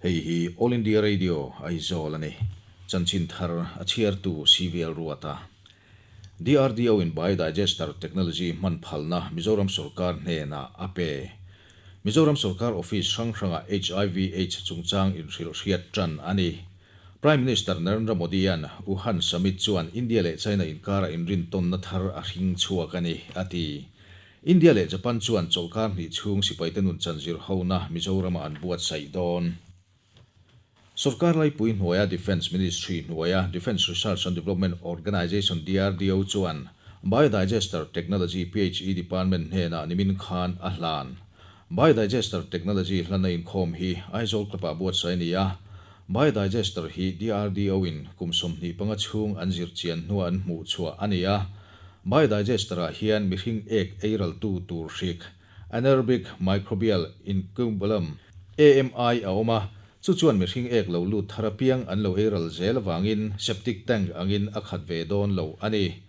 Hei hi All India Radio, Aizawl a ni. Chanchin thar a chhiartu CVL Ruata. DRDO in Biodigester Technology hman phalna Mizoram sawrkar hnenah a pe. Mizoram sawrkar office hrang hrangah hiv aids chungchang inhrilh hriat tan a ni. Prime Minister Narendra Modi-a'n Wuhan Summit chuan India leh China inkarah inrintawnna thar a hring chhuak a ni, a ti. India leh Japan chuan chawlhkar hnih chhung sipaite nunchan zir hona Mizoramah an buatsaih dawn. Sorkar laipui hnuaia Defence Ministry hnuaia Defence Research and Development Organisation, DRDO, chuan Biodigester Technology PHE Department hnenah nimin khan a hlan. Biodigester Technology hlanna inkhawm hi Aizawl Club-ah buatsaih a ni a. Biodigester hi DRDO-in kum 25 chhung an zir chian hnua an hmuh chhuah a ni a. Biodigester-ah hian mihring ek ei raltu tur hrik, Anaerobic Microbial Inoculum, AMI, a awm a, chu chuan mihring ek lo lut thar apiang an lo ei ral zel avangin septic tank angin a khat ve dawn lo a ni.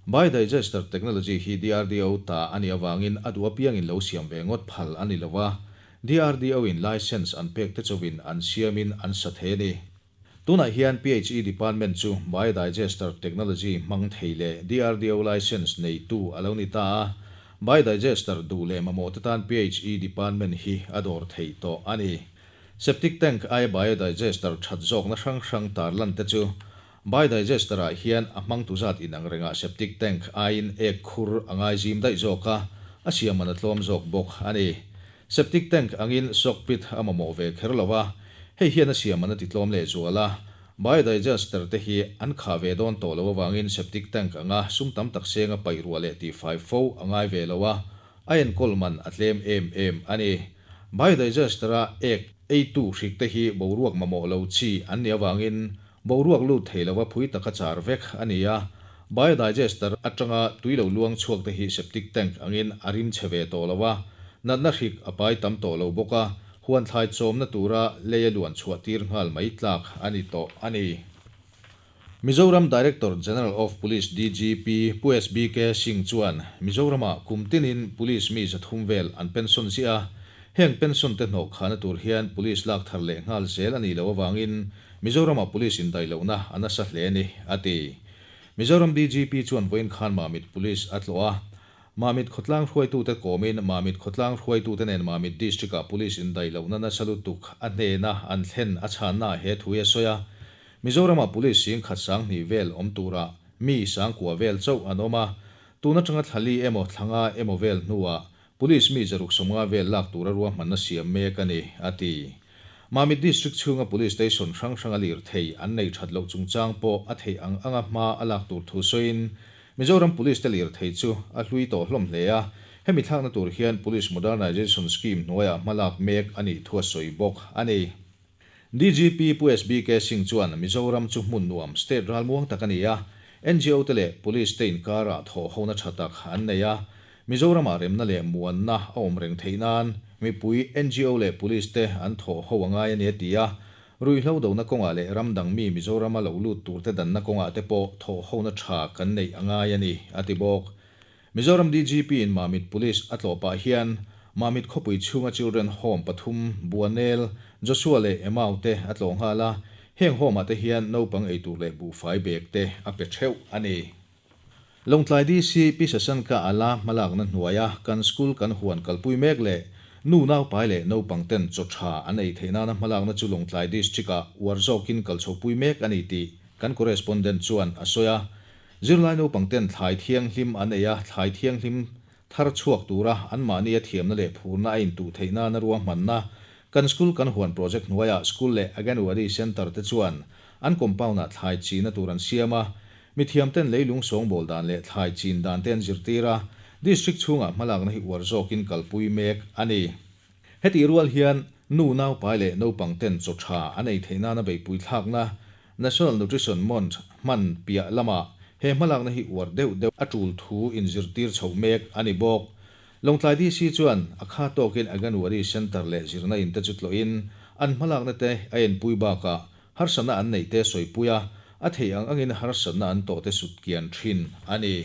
Biodigester technology hi DRDO ta a nih avangin a duh apiangin lo siam ve ngawt phal a ni lo a, DRDO-in license an pek te chauhin an siamin an sa thei a ni. Tunah hian PHE Department chu Biodigester technology hmang thei leh DRDO license neitu a lo ni ta a, Biodigester duh leh mamawh te tan PHE Department hi a dawr theih tawh a ni. Septic tank aia Biodigester that zawkna hrang hrang tarlan te chu Biodigester-ah hian a hmangtu zat inang rengah septic tank aiin ek khur a ngai zim daih zawk a, a siam man a tlawm zawk bawk a ni. Septic tank angin soak pit a mamawh ve kher lo a, hei hian a siam an a ti tlawm leh zual a. Biodigester te hi an khah ve dawn tawh lo avangin septic tank anga sum tam tak senga paih ruah leh tihfai fo a ngai ve lo a, a enkawl man a tlem em em a ni. Biodigester-a ek eitu hrik te hi boruak mamawh lo chi an nih avangin boruak lut thei lova phui taka char vek a ni a. Biodigester atanga tui lo luang chhuak te hi septic tank angin a rim chhe ve tawh lo a, natna hrik a pai tam tawh lo bawk a, huan thlai chawmna tura lei a luan chhuah tir nghal mai tlak a ni tawh a ni. Mizoram Director General of Police, DGP, Pu SBK Singh chuan Mizoramah kum tinin Police mi 300 vel an pension ziah a, heng pension te hnawh khahna tur hian Police lak thar leh nghal zel a nih loh avangin Mizoramah Police indaih lohna a nasa hle a ni, a ti. Mizoram DGP chuan vawiin khan Mamit Police a tlawh a, Mamit khawtlang hruaitute kawmin Mamit khawtlang hruaitute nen Mamit District-ah Police indaih lohna nasa lutuk a hnena an thlen a chhannaah he thu hi a sawi a. Mizoramah Police 10,200 vel awm turah mi 9,000 vel chauh an awm a, tun atanga thla li emaw thla nga emaw vel hnuah Police mi 150 vel lak tura ruahmanna siam mek a ni, a ti. Mamit District chhunga Police Station hrang hranga lirthei an nei that loh chungchang pawh a theih ang anga hma a lak tur thu sawiin Mizoram Police te lirthei chu a hlui tawh hlawm hle a, hemi thlakna tur hian Police Modernization Scheme hnuaiah hma lak mek a nih thu a sawi bawk a ni. DGP Pu SBK Singh chuan Mizoram chu hmun nuam, state ralmuang tak a ni a, NGO te leh Police te inkarah thawhhona tha tak an nei a, Mizoramah remna leh muanna a awm reng theih nan mipui, NGO leh Police te an thawhho a ngai a ni a ti a, ruihhlo dona kawngah leh ram dang mi Mizorama lo lut turte danna kawngah te pawh thawhhona tha kan neih a ngai a ni, a ti bawk. Mizoram DGP in Mamit Police a tlawh pah hian Mamit khawpui chhunga Children Home pathum, Buanel, Joshua leh Emau te a tlawh nghal a, heng home ah te hian naupang eitur leh buhfai bag te a pe theuh a ni. Lawngtlai DC Pi Sasanka ala hmalakna hnuaia kan school kan huan kalpui mek leh nu naupai leh naupang ten chaw tha an ei theih nana hmalakna chu Lawngtlai District ah uar zawkin kalchhopui mek a ni tih kan correspondent chuan a sawi a. Zirlai naupang ten thlai thianghlim an ei a, thlai thianghlim thar chhuak tura anmahni a thiamna leh phurna a intuh theih nana ruahmanna kan school kan huan project hnuaiah school leh Aganwadi Centre te chuan an compound ah thlai china tur an siam a, mithiam ten leilung sawngbawl dan leh thlai chin dan te an zirtir a, district chhungah hmalakna hi uar zawkin kalpui mek a ni. Hetih rual hian nu naupai leh naupang ten chaw tha an ei theih nana beihpui thlakna National Nutrition Month hman piah lamah he hmalakna hi uar deuh deuh a tul thu inzirtir chhoh mek a ni bawk. Lawngtlai DC chuan a kha tawkin Aganwadi Centre leh zirna in te chu tlawhin an hmalakna te a enpui bakah harsatna an neih te sawipui a, a theih ang angin harsatna an tawh te sut kian thin a ni.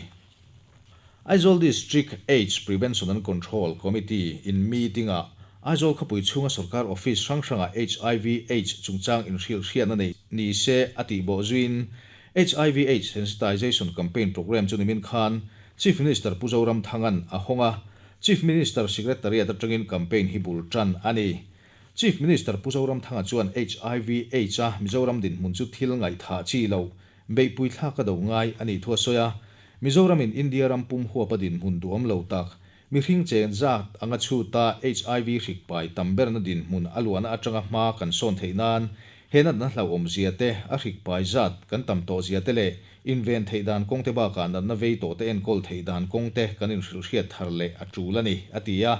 Aizawl District Aids Prevention and Control Committee in meeting-ah Aizawl khawpui chhunga sorkar office hrang hrangah hiv Aids chungchang inhrilhhriatna neih ni se a tih bawh zuiin hiv Aids Sensitization Campaign Programme chu nimin khan Chief Minister Pu Zoramthanga'n a hawng a, Chief Minister Secretariat atangin campaign hi bul tan a ni. Chief Minister Pu Zoramthanga chuan hiv Aids a Mizoram dinhmun chu thil ngaihthah chi loh beihpui thlak a do ngai a nih thu a sawi a, Mizoramin India ram pum huapa dinhmun duhawm lo tak Mihring cheng zat anga chhuta hiv hrik pai tam berna dinhmun a luahna atanga hma kan sawn theih nan he natna hlauhawm zia te, a hrik pai zat kan tam tawh zia te leh inven theih dan kawng te bakah natna vei tawh te enkawl theih dan kawng te kan inhrilhhriat thar leh a tul a ni, a ti a.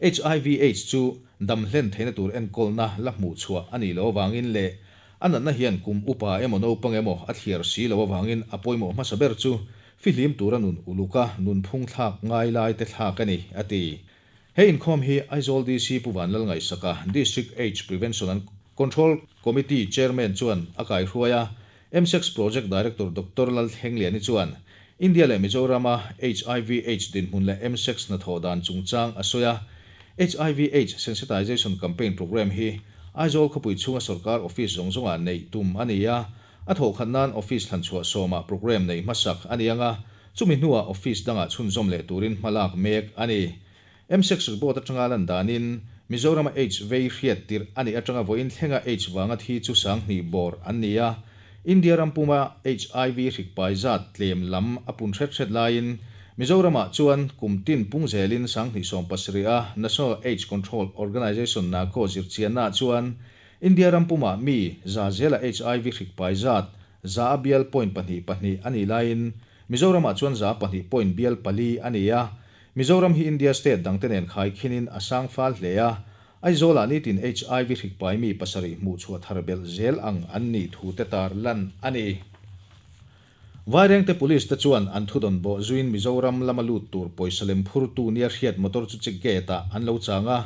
Hiv aids chu dam hlen theihna tur enkawlna la hmuh chhuah a nih loh avangin leh a natna hian kum upa emaw naupang emaw a thliar si loh avangin a pawimawh hmasa ber chu Fihlim tura nun uluk a, nunphung thlak ngai lai te thlak a ni, a ti. He inkhawm hi Aizawl DC Pu Vanlalngaihsaka, District Aids Prevention and Control Committee Chairman chuan a kaihruai a, MSEX Project Director Doctor Lalthlengliani chuan India leh Mizorama hiv Aids dinhmun leh MSEX hnathawh dan chungchang a sawi a. Hiv Aids Sensitization Campaign Programme hi Aizawl khawpui chhunga sorkar office zawng zawngah neih tum a ni a, A thawh khat nan office thlan chhuah sawmah programme neih hmasak a ni ang a, chumi hnuah office dangah chhunzawm leh turin hma lak mek a ni. MSEC report atanga lan danin, Mizorama Aids vei hriat tirh a nih atanga vawiin thlenga Aids vanga thi chu 2000 bawr an ni a, India ram puma hiv hrik pai zat tlem lam a pun hret hret laiin Mizoramah chuan kum tin pung zelin 2017 a National Aids Control Organisation NACO zirchiannaah chuan India ram pumah mi za zela hiv hrik pai zat za a bial point pahnih pahnih a nih laiin Mizoramah chuan za pahnih point bial pali a ni a. Mizoram hi India state dangte nen khaikhinin a sang fal hle a. Aizawlah nitin hiv hrik pai mi pasarih hmuh chhuah thar belh zel ang an nih thu te tar lan a ni. Vairengte Police te chuan an thudawn bawh zuiin Mizoram lama lut tur pawisa lem phurtu nia hriat motor chu check gate ah an lo chang a.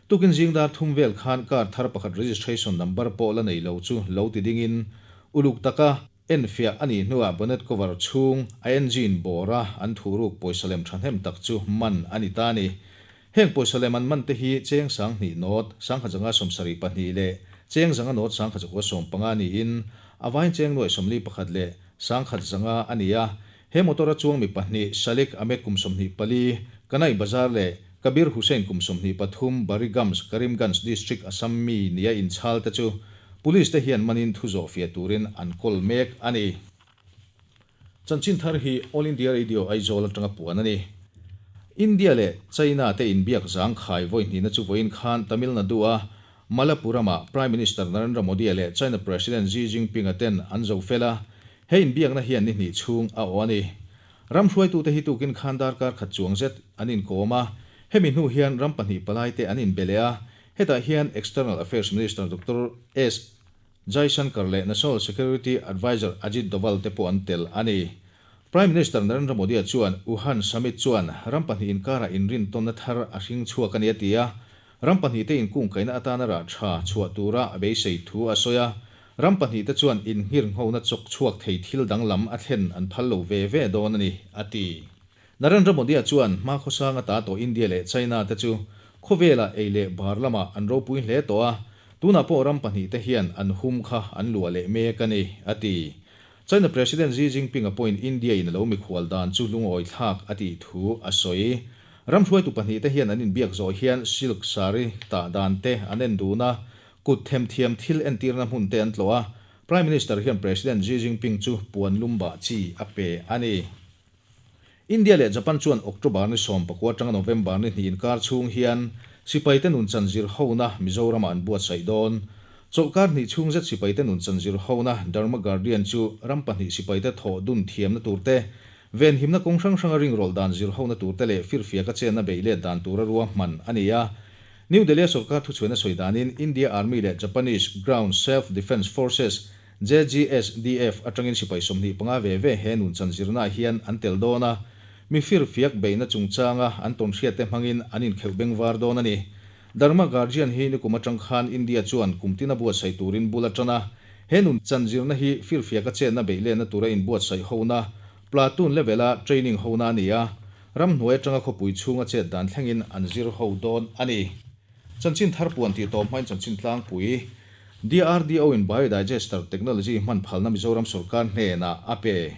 Tukin zing dar thum vel khan car thar pakhat registration number pawh la nei lo chu lo ti dingin uluk taka enfiah a nih hnuah bonnet cover chhung a engine bawra an thuruk pawisa lem thahnem tak chu man a ni ta a ni. Heng pawisa lem an man te hi cheng 2000 note 1172 leh cheng zanga note 1115 niin a vain cheng nuaih 41 leh 1100 a ni a. He motor a chuang mi pahnih Salik Ahmed kum 24, Kanai Bazar leh Kabir Hussain kum 23, Barigams, Karimganj District, Assam mi nia inchhal te chu Police te hian manin thu zawh fiah turin an kawl mek a ni. Chanchin thar hi All India Radio Aizawl atanga puan a ni. India leh China te inbiak zangkhai vawi hnihna chu vawiin khan Tamil Nadu-a Malappuram-ah Prime Minister Narendra Modi-a leh China President Xi Jinping-a ten an zo fel a, he inbiakna hian ni hnih chhung a awh a ni. Ram hruaitute hi tukin khan darkar khat chuang zet an inkawm a, hemi hnu hian ram pahnih palaite an inbe leh a, hetah hian External Affairs Minister Doctor S. Jaishankar leh National Security Adviser Ajit Doval te pawh an tel a ni. Prime Minister Narendra Modi-a chuan Wuhan Summit chuan ram pahnih inkarah inrintawnna thar a hring chhuak a ni a ti a, ram pahnihte inkungkaihna atana rah tha chhuah tura a beisei thu a sawi a, ram pahnihte chuan innghirnghona chawk chhuak thei thil danglam a thlen an phal lo ve ve dawn a ni, a ti. Narendra Modi-a chuan hmakhawsang ata tawh India leh China te chu khawvela ei leh bar lamah an ropui hle tawh a, tunah pawh ram pahnihte hian an hum kha an luah leh mek a ni, a ti. China President Xi Jinping-a pawhin India-in a lo mikhual dan chu lungawi thlak a tih thu a sawi. Ram hruaitu pahnihte hian an inbiak zawh hian silk sari tah dan te an en dun a, kut themthiam thil entirna hmun te an tlawh a, Prime Minister hian President Xi Jinping chu puan lum bah chi a pe a ni. India leh Japan chuan October ni 19 atanga November ni hnih inkar chhung hian sipaite nunchan zir hona Mizoramah an buatsaih dawn. Chawlhkar hnih chhung zet sipaite nunchan zir hona Dharma Guardian chu ram pahnih sipaite thawh dun thiamna turte, venhimna kawng hrang hranga ringrawlh dan zir hona turte leh firfiaka chenna beih let dan tura ruahman a ni a. New Delhi-a sorkar thuchhuahna sawi danin India Army leh Japanese Ground Self-Defence Forces, JGSDF, atangin sipai 25 ve ve he nunchan zirnaah hian an tel dawn a, mi firfiak beihna chungchanga an tawnhriatte hmangin an inkheuh bengvar dawn a ni. Dharma Guardian hi nikum atang khan India chuan kum tina buatsaih turin bul a tan a, he nunchan zirna hi firfiaka chenna beih lenna tura inbuatsaih hona, platoon level-a training hona a ni a, ramhnuai atanga khawpui chhunga chet dan thlengin an zir ho dawn a ni. Chanchin thar puan tih tawp hmain chanchin tlangpui. DRDO in Biodigester Technology hman phalna Mizoram sawrkar hnenah a pe.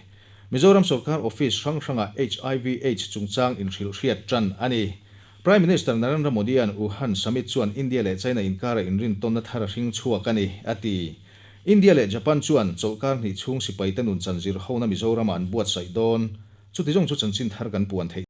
Mizoram sawrkar office hrang hrangah hiv Aids chungchang inhrilhhriat tan a ni. Prime Minister Narendra Modi-a'n Wuhan Summit chuan India leh China inkarah inrintawnna thar a hring chhuak a ni, a ti. India leh Japan chuan chawlhkar hnih chhung sipaite nunchan zirhona Mizoramah an buatsaih dawn. Chuti zawng chu chanchin thar kan puan theih.